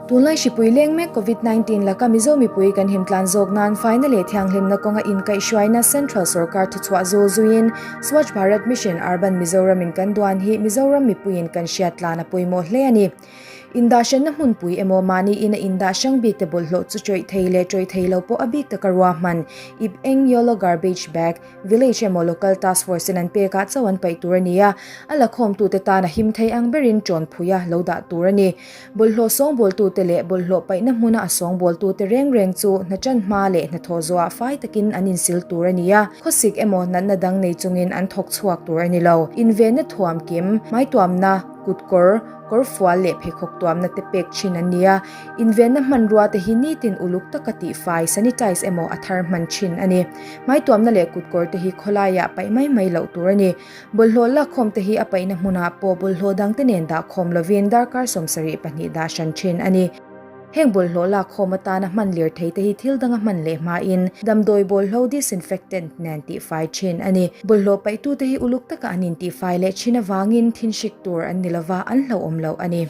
Tunlai hripui leng mek Covid 19 laka Mizo mipui kan him tlan zawk nan faina leh thianghlimna kawnga inkaihhruaina Central Sorkar thuchhuah zul zuiin Swachh Bharat Mission Urban Mizoram in kan duan hi Mizoram mipuiin kan hriat tlan a pawimawh hle a ni. Indahhranna hmunpui emaw mahni ina indah hrang bikte bawlhhlawh chu tawih thei leh tawih thei lo pawh a bik taka ruahman ip eng yellow garbage bag Village emaw Local Task Force in an pek ah chauh an paih tur a ni a, a lakhawmtute tan a him thei ang berin ṭawn phui a lo dah tur a ni. Bawlhhlawh sawngbawltute leh bawlhhlawh paihna hmuna a sawngbawltute reng reng chu hna ṭan hma leh hnathawh zawhah fai takin an insil tur a ni a, khawsik emaw natna dang nei chungin an thawk chhuak tur a ni lo. Invenna thuam kim, hmaituamna, kutkawr, kawrfual leh pheikhawk tuamna te pek thin an ni a, invenna hmanrua te hi nitin uluk taka tihfai, sanitize, emaw a thar hman thin a ni. Hmaituamna leh kutkawr te hi khawlaiah paih mai mai loh tur a ni. Bawlhhlawh lakkhawm te hi a paihna hmunah pawh bawlhhlawh dangte nen dahkhawm lovin darkar 72 dah hran thin a ni. Heng bawlhhlawh lakkhawm atana hman lirthei te hi thil danga hman leh hmain damdawi bawlhlo disinfectant nen tihfai thin a ni. Bawlhhlawh paihtute hi uluk taka an intihfai leh thin avangin thinhrik tur an ni lova, an hlauhawm loh a ni.